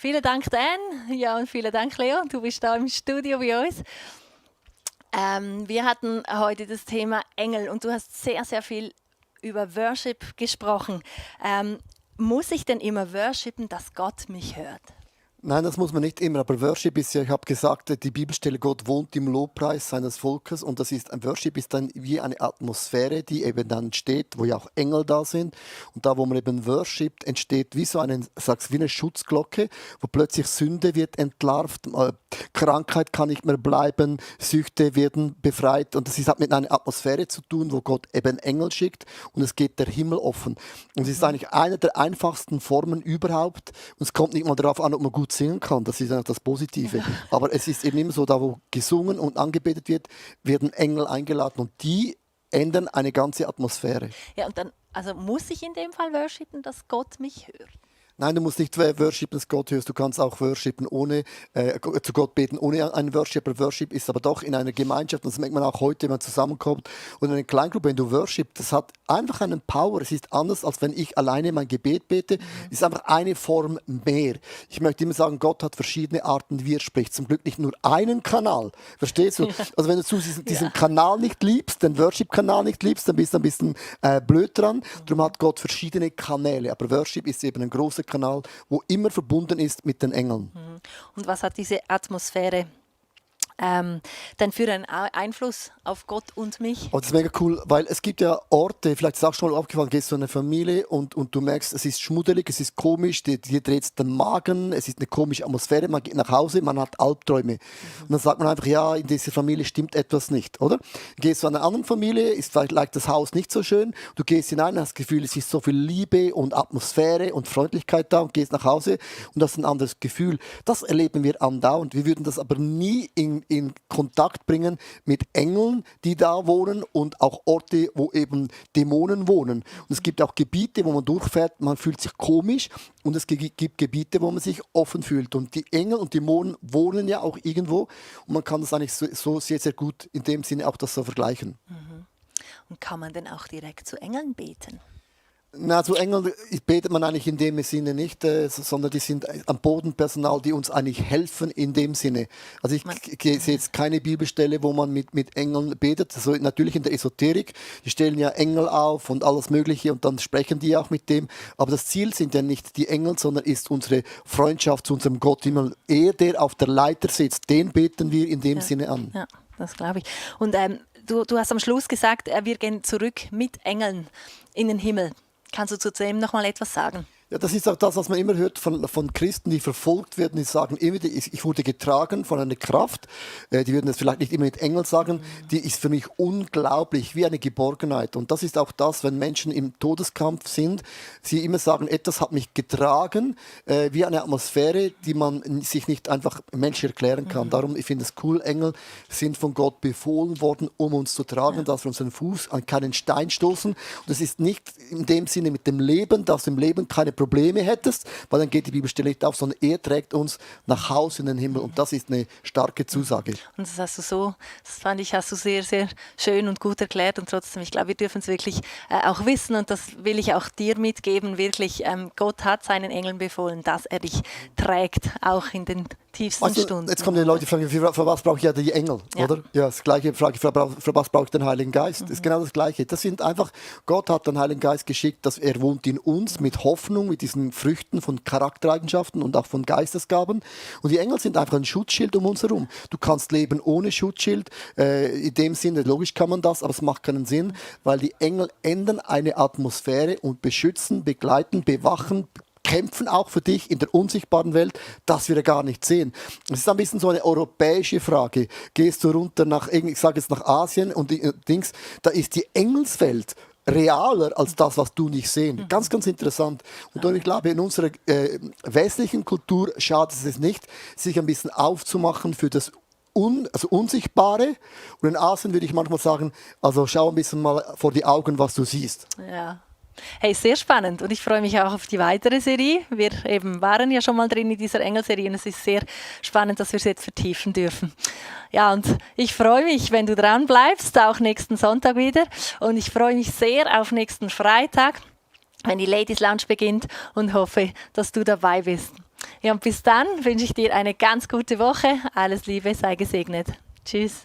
Vielen Dank, Dan. Ja, und vielen Dank, Leo. Du bist da im Studio bei uns. Wir hatten heute das Thema Engel und du hast sehr, sehr viel über Worship gesprochen. Muss ich denn immer worshipen, dass Gott mich hört? Nein, das muss man nicht immer, aber Worship ist ja, ich habe gesagt, die Bibelstelle, Gott wohnt im Lobpreis seines Volkes und ein Worship ist dann wie eine Atmosphäre, die eben dann entsteht, wo ja auch Engel da sind und da, wo man eben worshipt, entsteht wie so wie eine Schutzglocke, wo plötzlich Sünde wird entlarvt, Krankheit kann nicht mehr bleiben, Süchte werden befreit und das hat mit einer Atmosphäre zu tun, wo Gott eben Engel schickt und es geht der Himmel offen. Und es ist eigentlich eine der einfachsten Formen überhaupt und es kommt nicht mal darauf an, ob man gut singen kann, das ist einfach das Positive. Aber es ist eben immer so, da wo gesungen und angebetet wird, werden Engel eingeladen und die ändern eine ganze Atmosphäre. Ja, und dann, also muss ich in dem Fall worshipen, dass Gott mich hört? Nein, du musst nicht worshipen, dass Gott hörst. Du kannst auch worshipen zu Gott beten ohne einen Worship. Aber Worship ist aber doch in einer Gemeinschaft. Und das merkt man auch heute, wenn man zusammenkommt. Und in einer Kleingruppe, wenn du worship, das hat einfach einen Power. Es ist anders, als wenn ich alleine mein Gebet bete. Es ist einfach eine Form mehr. Ich möchte immer sagen, Gott hat verschiedene Arten, wie er spricht. Zum Glück nicht nur einen Kanal. Verstehst du? Also wenn du diesen Kanal nicht liebst, den Worship-Kanal nicht liebst, dann bist du ein bisschen blöd dran. Darum hat Gott verschiedene Kanäle. Aber Worship ist eben ein großer Kanal, wo immer verbunden ist mit den Engeln. Und was hat diese Atmosphäre denn für einen Einfluss auf Gott und mich? Oh, das ist mega cool, weil es gibt ja Orte, vielleicht ist es auch schon mal aufgefallen, gehst du in eine Familie und du merkst, es ist schmuddelig, es ist komisch, dir dreht den Magen, es ist eine komische Atmosphäre, man geht nach Hause, man hat Albträume. Und dann sagt man einfach, ja, in dieser Familie stimmt etwas nicht, oder? Gehst du an eine andere Familie, ist vielleicht das Haus nicht so schön, du gehst hinein, hast das Gefühl, es ist so viel Liebe und Atmosphäre und Freundlichkeit da und gehst nach Hause und hast ein anderes Gefühl. Das erleben wir andauernd. Wir würden das aber nie in Kontakt bringen mit Engeln, die da wohnen und auch Orte, wo eben Dämonen wohnen. Und es gibt auch Gebiete, wo man durchfährt, man fühlt sich komisch und es gibt Gebiete, wo man sich offen fühlt. Und die Engel und Dämonen wohnen ja auch irgendwo und man kann das eigentlich so sehr, sehr gut in dem Sinne auch das so vergleichen. Und kann man denn auch direkt zu Engeln beten? Na, zu Engeln betet man eigentlich in dem Sinne nicht, sondern die sind am Bodenpersonal, die uns eigentlich helfen in dem Sinne. Also ich sehe jetzt keine Bibelstelle, wo man mit Engeln betet. Also natürlich in der Esoterik, die stellen ja Engel auf und alles Mögliche und dann sprechen die auch mit dem. Aber das Ziel sind ja nicht die Engel, sondern ist unsere Freundschaft zu unserem Gott. Er, der auf der Leiter sitzt, den beten wir in dem Sinne an. Ja, das glaube ich. Und du hast am Schluss gesagt, wir gehen zurück mit Engeln in den Himmel. Kannst du zu dem noch mal etwas sagen? Ja, das ist auch das, was man immer hört von Christen, die verfolgt werden, die sagen immer, ich wurde getragen von einer Kraft, die würden das vielleicht nicht immer mit Engel sagen, die ist für mich unglaublich, wie eine Geborgenheit. Und das ist auch das, wenn Menschen im Todeskampf sind, sie immer sagen, etwas hat mich getragen, wie eine Atmosphäre, die man sich nicht einfach menschlich erklären kann. Darum, ich finde es cool, Engel sind von Gott befohlen worden, um uns zu tragen, dass wir unseren Fuß an keinen Stein stoßen. Und das ist nicht in dem Sinne mit dem Leben, dass du im Leben keine Probleme hättest, weil dann geht die Bibelstelle nicht auf, sondern er trägt uns nach Hause in den Himmel und das ist eine starke Zusage. Und hast du sehr, sehr schön und gut erklärt und trotzdem, ich glaube, wir dürfen es wirklich auch wissen und das will ich auch dir mitgeben, wirklich, Gott hat seinen Engeln befohlen, dass er dich trägt, auch in den tiefsten Stunden. Jetzt kommen die Leute, die fragen, für was brauche ich ja die Engel, oder? Ja, das gleiche Frage, für was brauche ich den Heiligen Geist? Das ist genau das Gleiche. Das sind einfach, Gott hat den Heiligen Geist geschickt, dass er wohnt in uns mit Hoffnung, mit diesen Früchten von Charaktereigenschaften und auch von Geistesgaben. Und die Engel sind einfach ein Schutzschild um uns herum. Du kannst leben ohne Schutzschild. In dem Sinne, logisch kann man das, aber es macht keinen Sinn, weil die Engel ändern eine Atmosphäre und beschützen, begleiten, bewachen, kämpfen auch für dich in der unsichtbaren Welt, das wir gar nicht sehen. Es ist ein bisschen so eine europäische Frage. Gehst du runter ich sage jetzt nach Asien und da ist die Engelswelt realer als das, was du nicht sehen. Ganz, ganz interessant. Und ich glaube, in unserer westlichen Kultur schadet es nicht, sich ein bisschen aufzumachen für das Unsichtbare. Und in Asien würde ich manchmal sagen, also schau ein bisschen mal vor die Augen, was du siehst. Ja. Hey, sehr spannend und ich freue mich auch auf die weitere Serie. Wir waren ja schon mal drin in dieser Engelserie und es ist sehr spannend, dass wir es jetzt vertiefen dürfen. Ja, und ich freue mich, wenn du dran bleibst, auch nächsten Sonntag wieder. Und ich freue mich sehr auf nächsten Freitag, wenn die Ladies Lounge beginnt und hoffe, dass du dabei bist. Ja, und bis dann wünsche ich dir eine ganz gute Woche. Alles Liebe, sei gesegnet. Tschüss.